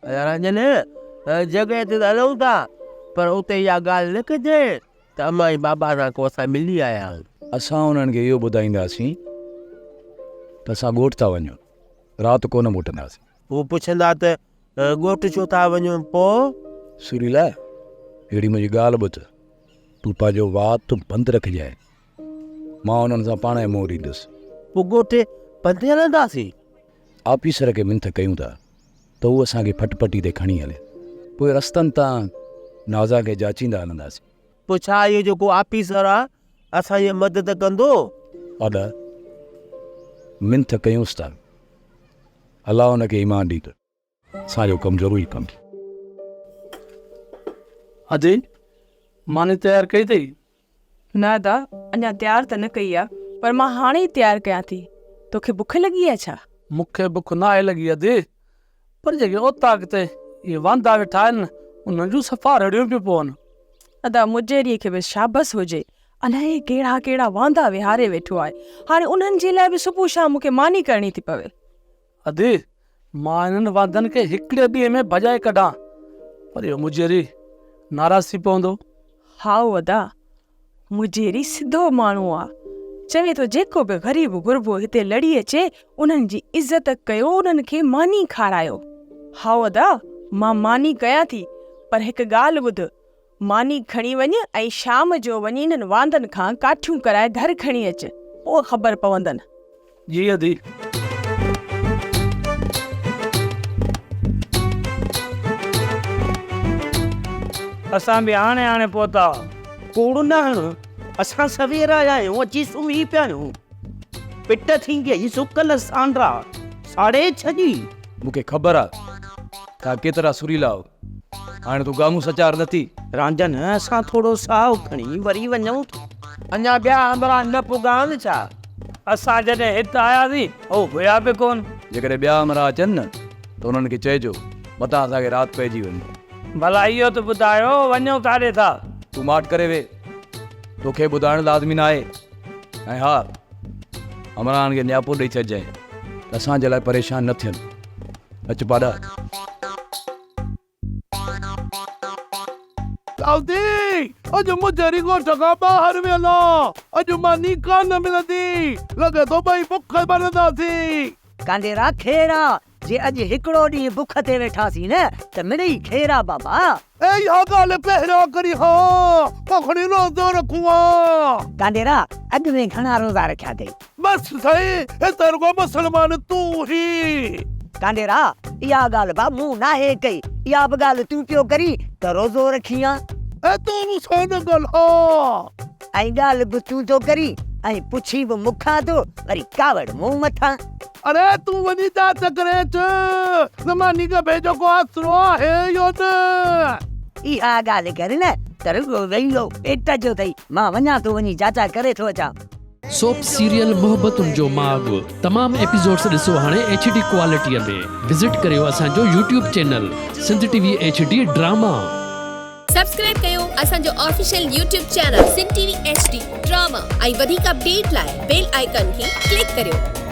رانجهن، جڳهه تي ته هلون ٿا، پر اتي اها ڳالهه نه ڪجانء ته امان ۽ بابا سان ڪو اسان ملي آيا آهيون. اسان انهن کي اهو ٻڌائينداسين ته اسان ڳوٺ ٿا وڃون، رات ڪونه موٽنداسين. هو پڇندا ته ڳوٺ ڇو ٿا وڃو پوء؟ سريلا، ههڙي منهنجي ڳالهه ٻڌ، تون پنهنجو وات بند رکجانء، مان انهن سان پاڻهي منهن ڏيندس. پوء ڳوٺ پنڌ هلنداسين؟ آفيسر کي منٿ ڪيون ٿا ته هو اسان کي ڦٽ پٽي تي کڻي هلي، پوء رستن تان نازان کي جاچيندا هلنداسين. پوء ڇا اهو جيڪو آفيسر آ، اسان جي مدد ڪندو؟ ادا، منٿ ڪيونس ٿا، الله ان کي ايمان ڏيندو. اسان جو ڪم ضروري ڪم. ادي، ماني تيار ڪئي اٿئي؟ نه ادا، اڃا تيار ته نه ڪئي آ، پر مان هاڻي ئي تيار ڪيان ٿي. توکي بک لڳي آ ڇا؟ مون کي بک ناهي لڳي ادي، پر جيڪي اوطاق تي اهي واندا ويٺا آهن، انهن جون صفا رڙيون پيون پون. ادا، مجيريء کي به شابس هجي، الائي ڪهڙا ڪهڙا واندا ويهاري ويٺو آهي. هاڻي انهن جي لاء به صبح شام مون کي ماني ڪرڻي ٿي پوي. ادي، مان انهن واندن کي هڪڙي ڏينهن ۾ ڀڄائي ڪڍان، پر اهو مجيري ناراض ٿي پوندو. هائو ادا، مجيري سڌو ماڻهو آ. چوي ٿو جيڪو به غريب غربو هتي لڙي اچي، انهن جي عزت ڪيو، انهن کي ماني کارايو. هائو ادا، مان ماني ڪيان ٿي، پر هڪ ڳالهه ٻڌ، ماني کڻي وڃ ۽ شام جو وڃي انهن واندن کان ڪاٺيون ڪرائي گهر کڻي اچ، پوء خبر پوندن. جي ادي. اسان به هاڻي هاڻي پهتا. ڪوڙ نه هڻ، اسان سوير آيا آهيون، اچي سمهي پيا آهيون. پٽ ٿيندي سڪل سانڊا ساڙي ڇڏي. مون کي خبر آ توهان ڪيترا سريلا آهيو. هاڻي تون گامون سچار نه ٿي. رانجهن، اسان ٿورو ساهه کڻي وري وڃون ٿا. اڃا ٻيا همراهه نه پڳا آهن ڇا؟ اسان جڏهن هت آياسين، هو هيا به ڪونه. جيڪڏهن ٻيا همراهه اچن نه ته انهن کي چئجو، متان اسان کي رات پئجي وڃي. ڀلا اهو ته ٻڌايو، وڃو ڪاڏي ٿا؟ تون ماٺ ڪري ويهه. توکي ٻڌائڻ لازمي ناهي. ۽ ها، همراهن کي نياپو ڏئي ڇڏجانء ته اسان جي لاء پريشان نه ٿين. اچ پاڏا. دائودي، اڄ مجهري ڳوٺ کان ٻاهر ويل آ. اڄ ماني ڪانه ملندي. لڳي ٿو ٻئي بک مرنداسين. ڪانڊيرا خير آ، جي اڄ هڪڙو ڏينهن بک تي ويٺاسين نه ته مڙئي خير آ بابا. اي اها ڳالهه پهريان ڪرين ها، پوء کڻي روزو رکون ها. ڪانڊيرا، اڳ ۾ گهڻا روزا رکيا اٿئي؟ بس سائين، هت رڳو مسلمان تون ئي. ڪانڊيرا، اها ڳالهه با مون ناهي ڪئي، اها به ڳالهه تون پيو ڪرين ته روزو رکين ها. اي تون مون سان نه ڳالهاء. ۽ ڳالهه به تون ٿو ڪرين ۽ پڇين به مون کان ٿو، وري ڪاوڙ مون مٿان. اڙي تون وڃي جاچ ڪري اچ ته ماني ڳڀي جو ڪو آسرو آهي يا نه. اها ڳالهه ڪر نه ته رڳو ويلو پيٽ جو اٿئي، مان وڃان ٿو وڃي جاچا ڪري ٿو اچان. سوپ سيريل محبتن جو ماڳ تمام ايپيسوڊس ڏسو هاڻي ايڇ ڊي ڪوالٽي ۾ وزٽ ڪريو اسان جو YouTube channel Sindh T V H D drama. Subscribe ڪيو اسان جو official YouTube channel Sindh T V H D drama ۽ وڌيڪ اپڊيٽ لاء بيل آئيڪان کي ڪلڪ ڪريو.